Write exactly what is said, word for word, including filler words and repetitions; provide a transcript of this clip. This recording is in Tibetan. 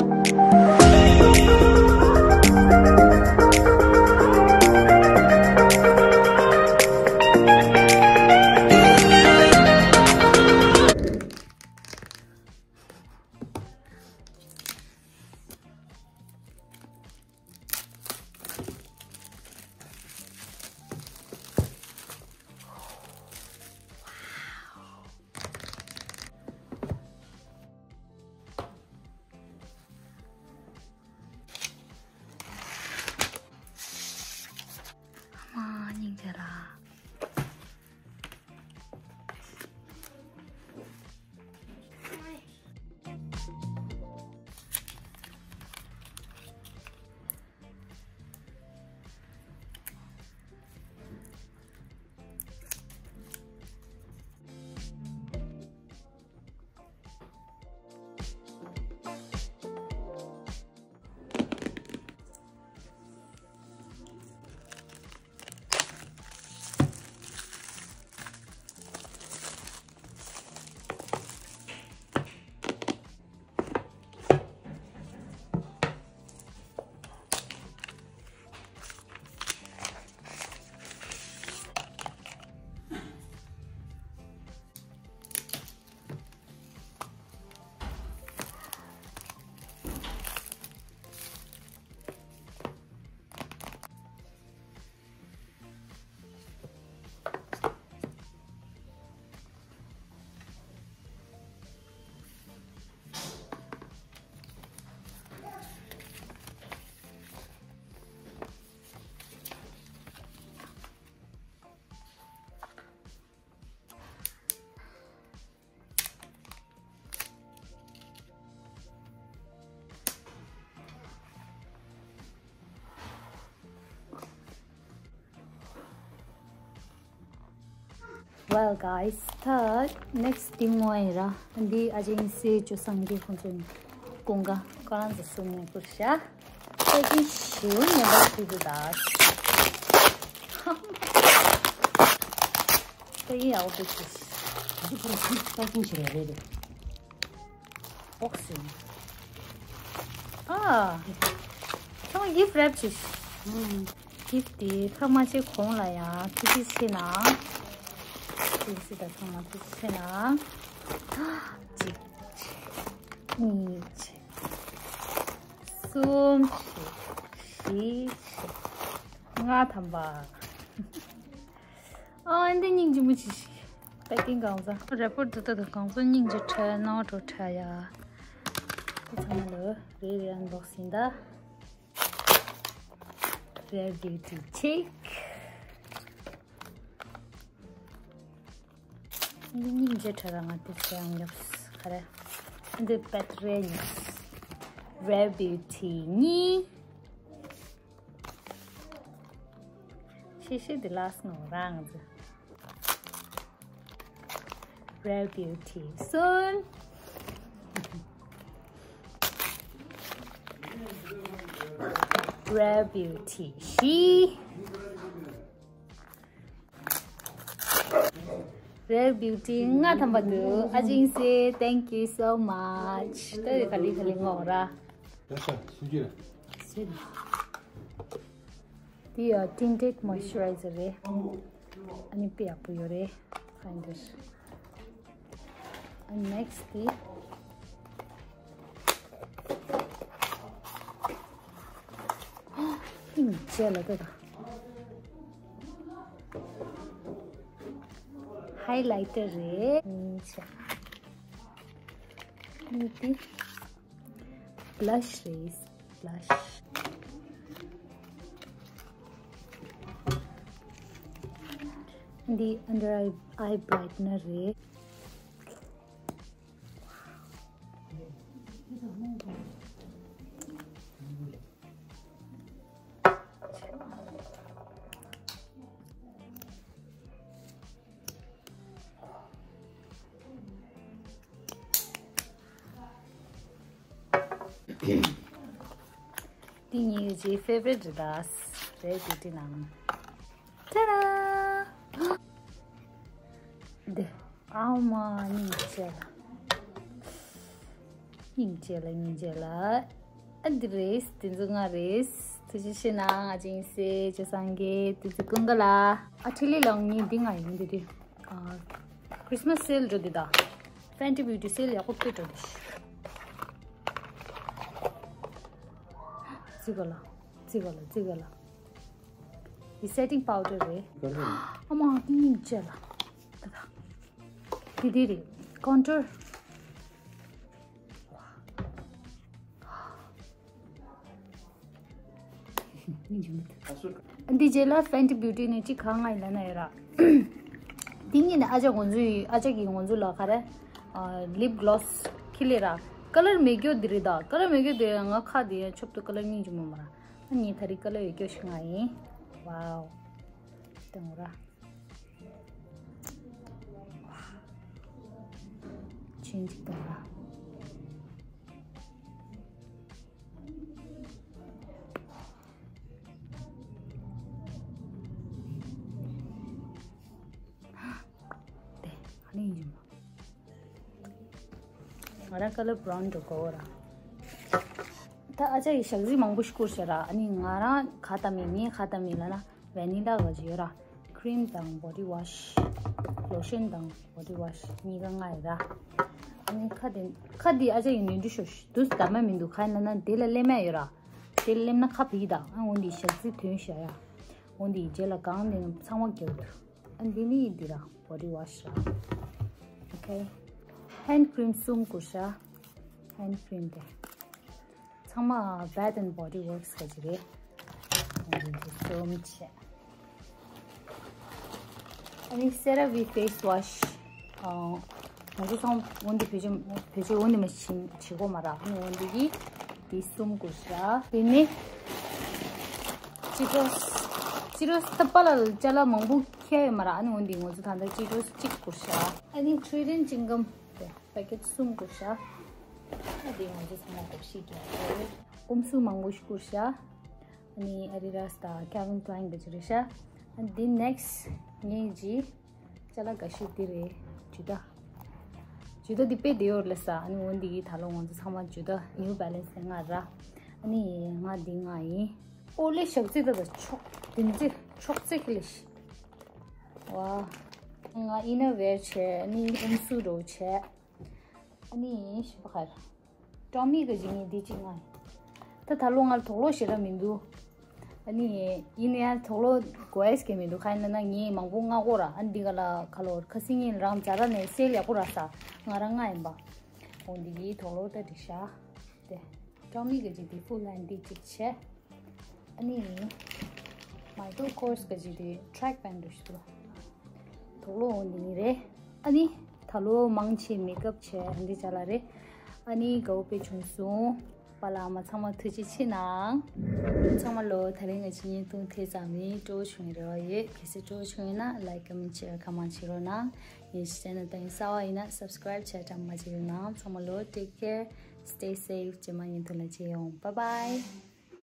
ཨ་མ་སྙིང་རྗེ་ལ། Well guys, ད་next thing ངོ་ཡིན་ར། འདི་ཨ་ཅེ་ཡིན་སྲིད་ཅུ་སང་གི་ཁོང་ཚོ་ཀུན་དགའ་ཁོ་རང་ཚོ་གསུམ་ནས་བསྐུར་ཤག་ད་ཅི་ཞིའུ་ཉེ་བར་ཞུ་དུ་ད། ད་ཡིན་ཡའོ་བི་ཅི། འདི་ཁོ་རང་ཚོ་པེ་ཀིང་བྱེད་རེད་རེད། Boxing. ཨ། ཚང་མ་gift wrap་བྱས། gift་དེ་ཚང་མ་ཅིག་གོང་ལ་ཡང་ཐུགས་རྗེ་ཆེ་གནང་། ཐུགས་རྗེ་ཆེ་ད་ཚང་མ་ཐུགས་རྗེ་ཆེ་གནང་། གཅིག་གཉིས། གསུམ། བཞི། ལྔ་ཐམ་པ། ཨ་འདི་སྙིང་རྗེ་མོ་ཅིག་ཞིག་པེ་ཀིང་གང་ཟ། རེ་པོར་ཏི་ད་ད་གང་ཟ་སྙིང་རྗེ་ཁྲལ་ནོར་འགྲོ་ཁྲལ་ཡ། ཁོ་ཚང་མ་ལོ་རེ་རེ་ཨན་བོག་སིང་ད། Rare Beauty ཅིག་འདི་སྙིང་རྗེ་ཁྲལ་ར་ང་དེ་ཚོ་ཡང་ཉོབས་ག་རེ། འདི་པེ་ཏི་རེ་ཉོབས། Rare Beauty གཉིས། ཤེས་ཤེས་འདི་ལ་སོང་རང་ཟེར། Rare Beauty གསུམ། Rare Beauty བཞི། Rare Beauty ལྔ་ཐམ་པ་འདུག་ཨ་ཅིང་སེ། Thank you so much. ད་ག་ལི་ག་ལི་ངོ་ར། ཡ་ཤ་སུ་ཅི་རེད། སུ་རེད། འདི་ཡ་Tinted Moisturizer རེད། ཨ་ནི་དཔེ་ཡག་པོ་ཡོད་རེད། ཧན་དེར། ཨ་next དེ། ཧིང་ཅེ་ལ་ད་ད། Highlighter རེད། ཨ་ནི་དེ། Blush རེད། Blush འདི་under eye eye brightener རེད། འདི་ངའི་ཡུ་ཅི་favorite རེད་ད། རེད་དེ་དེ་ནང་། ཏ་ར། འདི་ཨའོ་མ་ནི་ཅེ་ལ། སྙིང་རྗེ་ལ་སྙིང་རྗེ་ལ། ཨ་འདི་རེད། དེ་ཚོ་ང་རེད། ཐུགས་རྗེ་ཆེ་གནང་། ཨ་ཅིང་སེ་ཇོ་སང་གེ་དེ་ཚོ་ཀུན་དགའ་ལ། ཨ་ཁྲི་ལི་ལའང་ངས་འདི་ང་ཡིན་འདི་དེ། ཨ་Christmas sale འགྲོ་འདི་ད། Fenty Beauty sale ཡག་པོ་སྤྲད་འགྲོ་འདི། ཙི་ག་ལ། ཙི་ག་ལ། ཙི་ག་ལ། འདི་setting powder རེད། ཨ་མ་འདི་སྙིང་རྗེ་ལ། ད་ད། འདི་འདི་རེད། Contour། འདི་རྗེས་ལ་Fenty Beauty ནས་གཅིག་གང་ང་ཡིན་ལ་ན་ཡོད་ར། འདི་གཉིས་ནི་ཨ་ཅག་ང་ཚོའི་ཨ་ཅག་གིས་ང་ཚོ་ལ་ག་རེ། ཨ་lip gloss ཁྱེར་ལེ་ར། ཀ་ལར་མེད་རྒྱུ་འདི་རེད་ད། ཀ་ལར་མེད་རྒྱུ་དེ་ང་ཁ་དེ་ཡང་ཆོབ་ཏུ་ཀ་ལར་སྙིང་རྗེ་མོ་མ་ར། ཨ་ནི་ད་རེས་ཀ་ལར་ཡོད་རྒྱུ་ཞིག་ང་ཡིན། Wow། དང་ར། ཆུན་ཅིག་དང་ར། དེ་ཨ་ནི་ཡིན། ང་རང་ཀ་ལར་བྷ་རའུན་འགྲོ་གོ་ར། ད་ཨ་ཅག་གིས་ཞག་རྩི་མང་པོ་ཞིག་བསྐུར་ཤག་ར། ཨ་ནི་ང་རང་ཁ་ཏ་མི་ངའི་ཁ་ཏ་མི་ལ་ན་vanilla ག་ཅི་ཡོད་ར། Cream དང་body wash། Lotion དང་body wash གཉིས་ཀ་ང་ཡི་ར། ཨ་ནི་ཁ་དེ་ཁ་དེ་ཨ་ཅག་གིས་ནུས་འདུ་ཤོ་ཤི་དུས་ད་མ་མི་འདུག་ཁ་ན་ན་དེ་ལ་ལེ་མ་ཡོད་ར། དེ་ལ་ལེམ་ན་ཁ་བི་ད། ཨ་འོན་ཏེ་ཞག་རྩི་ཐོན་ཤག་ཡ། འོན་ཏེ་རྗེས་ལ་གང་ནས་ཚང་མ་རྒྱབ་འདུག་ཨ་འདི་ནི་འདི་ར་body wash ར། Okay། Hand cream གསུམ་བསྐུར་ཤག Hand cream དེ་ཚང་མ་Bath and Body Works ག་ཅི་རེད། ཨ་འདི་གསུམ་བྱས། ཨ་ནི་CeraVe face wash ཨ་ང་ཚོ་ཚང་འོན་ཏེ་བེད་སྤྱོད་བེད་སྤྱོད་འོན་ཏེ་མ་བྱིན་བྱེད་གོ་མ་ར། ཨ་ནི་འོན་ཏེ་གི་དེ་གསུམ་བསྐུར་ཤག་དེ་ནས་ཅི་ཏྲོས། ཅི་ཏྲོས་ད་པ་ལ་ཅ་ལག་མང་པོ་ཁྱེར་ཡོད་མ་ར། ཨ་ནི་འོན་ཏེ་ང་ཚོ་ད་ལྟ་ཅི་ཏྲོས་གཅིག་བསྐུར་ཤག་ཨ་ནི་ཁྲུའི་རིན་ཅིང་གམ་དེ་པེ་ཀེཊ་གསུམ་བསྐུར་ཤག་ཨ་དེ་ང་ཚོ་ཚང་མ་གོ་ཤི་གི་ཨུམ་སུ་མང་པོ་ཞིག་བསྐུར་ཤག་ཨ་ནི་Adidas དང་Calvin Klein གི་ཅི་རེད་ཤག་ཨ་དེ་next ངའི་ཇི། ཅ་ལག་འགའ་ཤས་འདི་རེད། ཇུ་ཏ། ཇུ་ཏ་འདི་དཔེ་བདེ་ཡོད་རེད་ལ་ས། ཨ་ནི་འོན་ཏེ་ད་ལོ་ང་ཚོ་ཚང་མ་ཇུ་ཏ་New Balance ནས་ང་ར། ཨ་ནི་ང་འདི་ང་ཡིན། ཨོ་ལེ་ཞག་རྩི་ད་ད་ཆོག་དེ་ཚེ་ཆོག་ཚེ་ཁི་ལེ་ཤི། ཝ། ང་inner wear བྱས། ཨ་ནི་ཨུམ་སུ་རོ་བྱས། ཨ་ནི་ཤི་པ་ཁར། ཀྲང་མི་གི་ཇི་ངའི་འདི་གཅིག་ང་། ད་ད་ལོ་ང་ལ་དུག་ལོག་ཞེ་དྲག་མི་འདུག་ཨ་ནི་ཡིན་ན་ཡང་དུག་ལོག་དགོས་ཀྱི་མི་འདུག་ཁ་ཡིན་ན་ངས་མང་པོ་མངགས་གོ་ར། ཨ་ནི་འདི་ག་ལ་ཁ་ལོ་ཁ་སི་ངས་རང་ཛ་ར་ནས་སེལ་ཡག་པོ་ར་ས། ང་རང་མངགས་ཡིན་པ། འོ་འདི་གི་དུག་ལོག་ད་འགྲིག་ཤག་དེ་ཀྲང་མི་གི་ཇི་འདི་ཕུ་ལན་འདི་གཅིག་བྱས། ཨ་ནི། Michael Kors གི་ཇི་དེ་track pant འདྲ་ཞིག་འདུག་དུག་ལོག་འོ་འདི་རེད། ཨ་ནི། ད་ལོ་མང་ཆེ་མེག་ཨབ་བྱས་འདི་བྱ་ལ་རེད། ཨ་ནི་དགའ་བོ་དཔེ་བྱུང་སོང་། པ་ལགས་མ་ཚང་མ་ཐུགས་རྗེ་ཆེ་གནང་། ཚང་མ་ལོ་ད་རིང་ང་ཆེ་བརྙན་ཐུང་དེ་ཙམ་ཡིན། སྤྲོ་བོ་བྱུང་བའི་རེ་བ་ཡོད། གལ་སྲིད་སྤྲོ་བོ་བྱུང་ཡོད་ན་like comment share གང་མང་བྱེད་རོགས་གནང་། ངའི་channel ལྟ་མཁན་གསར་པ་ཡིན་ན་subscribe བྱས་དྲ་མ་བརྗེད་རོགས་གནང་། ཚང་མ་ལོ་take care, stay safe. རྗེས་མ་བརྙན་ཐུང་ལ་མཇལ་ཡོང་། Bye bye.